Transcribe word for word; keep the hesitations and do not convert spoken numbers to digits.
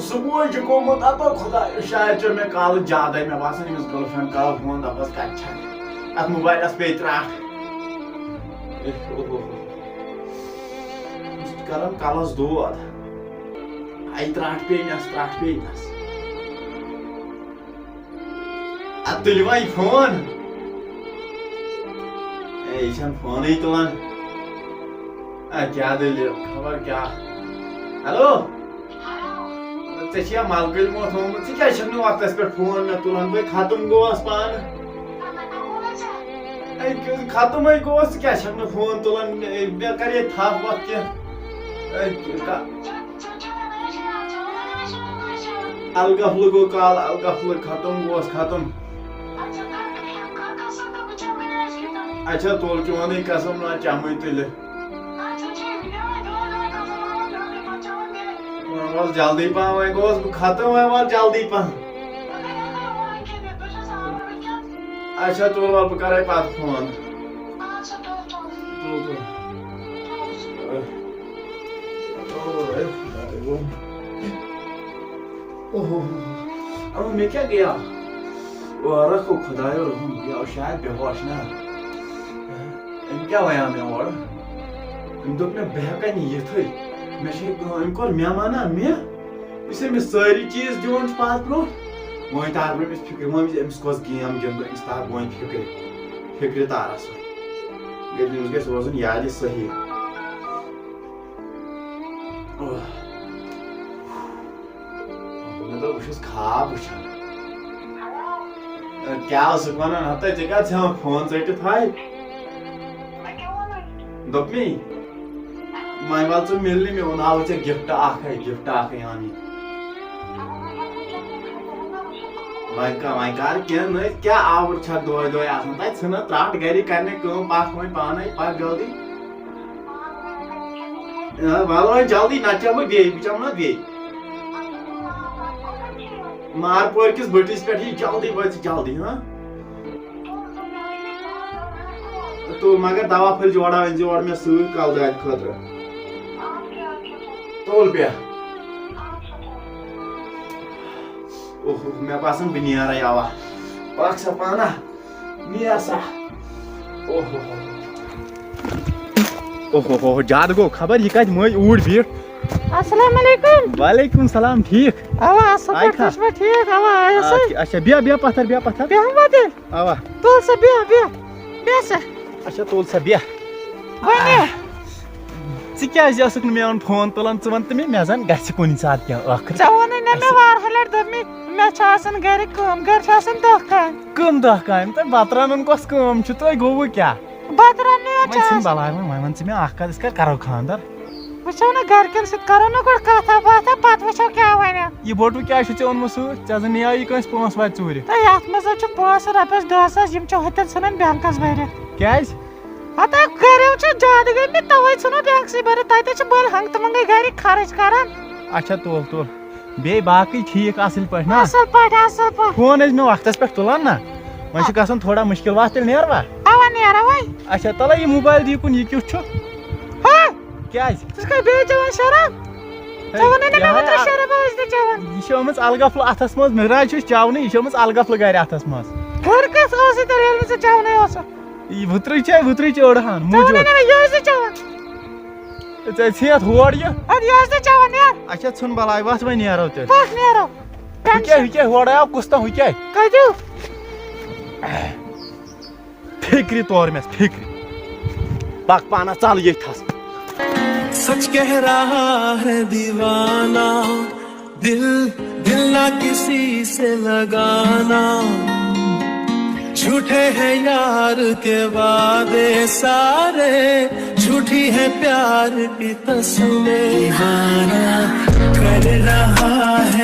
صبحٲے چھُ گوٚمُت، اَتو خۄدایا، شاید چھُ مےٚ کالہٕ زیادَے، مےٚ باسان أمِس girlfriend کَرو فون، دَپَس کَتہِ چھَکھ؟ اَتھ موبایلَس پیٚیہِ ترٛٹھ۔ اے، اوہ، اوہ، اوہ۔ أمِس چھُ کَران کَلَس دود۔ اَے ترٛٹھ پیٚیہِ نَس، ترٛٹھ پیٚیہِ نَس۔ اَدٕ تُلِو وۄنۍ فون۔ اے، یہِ چھَنہٕ فونٕے تُلان۔ اَدٕ کیٛاہ دٔلیٖل؟ خبر کیٛاہ۔ ہیلو؟ ژےٚ چھِیا مَلکہٕ موت ہومُت؟ ژٕ کیٛازِ چھَکھ نہٕ وقتَس پٮ۪ٹھ فون مےٚ تُلان؟ بٔے ختم گوس پانہٕ۔ اے، ختمٕے گوس، ژٕ کیٛازِ چھَکھ نہٕ فون تُلان؟ اے، مےٚ کَرے تھپھ وَتھ کینٛہہ۔ اے، کا-، الغفلہٕ گوٚو کال، الغفلہٕ ختم گوس، ختم۔ اچھا، تُل چونٕے قسم، نہ چمٕے تُلہِ۔ وَلہٕ جلدی پہم، وۄنۍ گوس بہٕ ختم، وۄنۍ وَل جلدی پہم۔ اچھا، تُل وَلہٕ بہٕ کَرَے پَتہٕ فون۔ تُل، تُل۔ اوہ، اوہ، اوہ، مےٚ کیٛاہ گٔیاو؟ وارٕ رَکھو خۄدایو رحم، یہِ آو شاید بے ہوش نا۔ أمۍ کیٛاہ وَنیٛاو مےٚ اورٕ؟ أمۍ دوٚپ مےٚ، بہٕ ہٮ۪کَے نہٕ یِتھٕے۔ مےٚ چھِ یہِ کٲم، أمۍ کوٚر مےٚ مَنع، مےٚ؟ یُس أمِس سٲری چیٖز دِوان چھُ پَتہٕ برونٛٹھ، وۄنۍ تار بہٕ أمِس فِکرِ، وۄنۍ وٕچھ أمِس کۄس game گِنٛدو، أمِس تار بہٕ وۄنۍ فِکرِ، فِکرِ تارَس وۄنۍ۔ ییٚلہِ أمِس گژھِ روزُن یادِ صحیح۔ اوہ۔ مےٚ دوٚپ، بہٕ چھُس خاب وٕچھان۔ اے، کیٛاہ اوسُکھ وَنان؟ ہَتَے، ژےٚ کیٛاہ ژھٮ۪وان فون ژٔٹِتھ ہاے؟ دوٚپ مے، وۄنۍ وَل ژٕ مِلنہِ، مےٚ اوٚنہاو ژےٚ gift اَکھ ہے، gift اَکھ ہے اَن یہِ۔ وۄنۍ کَر، وۄنۍ کَر کینٛہہ نٔے، کیٛاہ آوُر چھَکھ دۄہَے دۄہَے آسان؟ تَتہِ ژھٕنَتھ ترٛٹھ گَرِ کَرنہِ کٲم، پَکھ وۄنۍ پانَے، پَکھ جلدی۔ آ، وَلہٕ وۄنۍ جلدی، نَتہٕ چَمہٕ بیٚیہِ، بہٕ چَمہٕ نَتہٕ بیٚیہِ۔ مارپورِ کِس بٔٹھِس پٮ۪ٹھ یی جلدی، وٲتۍ ژٕ جلدی، ہاں؟ تہٕ مگر دوا پھٔلۍ جوڑا أنۍ زِ اورٕ مےٚ سۭتۍ کَلہٕ دادِ خٲطرٕ۔ تُل بیٚہہ۔ اوہ، مےٚ باسان بہٕ نیرَے اَوا۔ پَکھ سا پانہ۔ نیر سا۔ اوہ ہو ہو۔ اوہ ہو ہو، زیادٕ گوٚو، خبر یہِ کَتہِ مٔج اوٗرۍ بیٖٹھ۔ السلام علیکم۔ وعلیکم السلام، ٹھیٖک؟ اوا، اصل آے پٲٹھۍ، کھا؟ تُہۍ چھِوا ٹھیٖک؟ اوا، آیس آ، ہے۔ اچھا، بیٚہہ، بیٚہہ پتھر، بیٚہہ پتھر۔ بیٚہمہٕ بہٕ تیٚلہِ؟ اوا۔ تُل سا، بیٚہہ، بیٚہہ۔ بیٚہہ سا۔ اچھا، تُل سا، بیٚہہ۔ ؤنِو۔ آہ۔ ژٕ کیٛازِ ٲسٕکھ نہٕ میون فون تُلان؟ ژٕ وَن تہٕ مےٚ، مےٚ زَن گژھِ کُنہِ ساتہٕ کینٛہہ ٲخٕر۔ ژےٚ ووٚنُے نہ مےٚ اَسہِ واریاہ لَٹہِ، دوٚپمَے، مےٚ چھِ آسان گَرِ کٲم، گَرِ چھِ آسان دَہ کامہِ۔ کٕم دَہ کامہِ؟ تۄہہِ بَتہٕ رَنُن کۄس کٲم چھِ؟ تۄہہِ گوٚوٕ کیٛاہ؟ بَتہٕ رَننُے یوت چھِ وۄنۍ ژھٕن آسان۔ بَلاے وۄنۍ، وۄنۍ وَن ژٕ مےٚ اَکھ کَتھ، أسۍ کَر کَرو خانٛدَر؟ وٕچھو نہ گَرِکٮ۪ن سۭتۍ، کَرو نہ گۄڈٕ کَتھا باتھا، پَتہٕ وٕچھو کیٛاہ وَنن۔ یہِ بٔٹوٕ کیٛازِ چھُ ژےٚ اوٚنمُت سۭتۍ؟ ژےٚ زَن نِیاو یہِ کٲنٛسہِ پونٛسہٕ واتہِ ژوٗرِ۔ تہٕ یَتھ منٛز حظ چھُ پونٛسہٕ رۄپیَس دَہ ساس، یِم چھِ ہُتٮ۪ن ژھٕنان بٮ۪نٛکَس بٔرِتھ۔ کیٛازِ؟ ہتا گریو چھُ زیادٕ گٔمٕتۍ، توے ژھٕنو بینکسٕے بٔرِتھ، تتہِ چھِ بٔلۍ ہنٛگ تہٕ منٛگے گرِکۍ خرٕچ کران۔ اچھا، تُل، تُل۔ بیٚیہِ باقٕے ٹھیٖک اصٕل پٲٹھۍ نا؟ اصٕل پٲٹھۍ، اصٕل پٲٹھۍ۔ فون ٲسۍ مےٚ وقتس پٮ۪ٹھ تُلان نا، وۄنۍ چھُ گژھان تھوڑا مُشکل وقت، تیٚلہِ نیروا؟ اوا، نیرو وۄنۍ۔ اچھا، تَلے یہِ موبایل دِ یُکُن، یہِ کیُتھ چھُ؟ ہا؟ کیٛازِ؟ ژٕ چھُکھا بیٚیہِ چٮ۪وان شراب؟ ہے، ژےٚ ووٚنُے نہ مےٚ یہِ اوترٕ ہا، شراب ٲسۍ نہٕ چٮ۪وان۔ یہِ چھِ آمٕژ الگفلہٕ اتھس منٛز، مِراج چھُس چاونٕے، یہِ چھِ آمٕژ الگفلہٕ گرِ اتھس منٛز۔ گرِ کس اوسُے تیٚلہِ ییٚلہِ نہٕ ژٕ چاونٕے اوسُکھ؟ یہِ وٕترٕے چھے، وٕترٕے چھے أڑہان، ژےٚ ووٚنے موٗجوٗد۔ نہ مےٚ یہِ ٲسۍ نہٕ چٮ۪وان۔ ژےٚ ژھٕنتھ ہور یہِ۔ اَدٕ یہِ ٲسۍ نہٕ چٮ۪وان، نیر۔ اچھا، ژھٕن بلاے، وَتھ وۄنۍ نیرو تیٚلہِ۔ وَتھ نیرو۔ ہُہ کیٛاہ، ہُہ کیٛاہ، ہورٕ آو کُس تام، ہُہ کیٛاہ؟ کَتیُک؟ فِکرِ تور مےٚ، فِکرِ۔ پَک پانَس ژَل ییٚتھَس۔ سچ کہہ رہا ہے دیوانہ، دل، دل نہ کسی سے لگانا۔ جھوٹے ہیں یار کے وعدے سارے، جھوٹی ہے پیار کی قسمیں۔ دیوانہ کر رہا ہے۔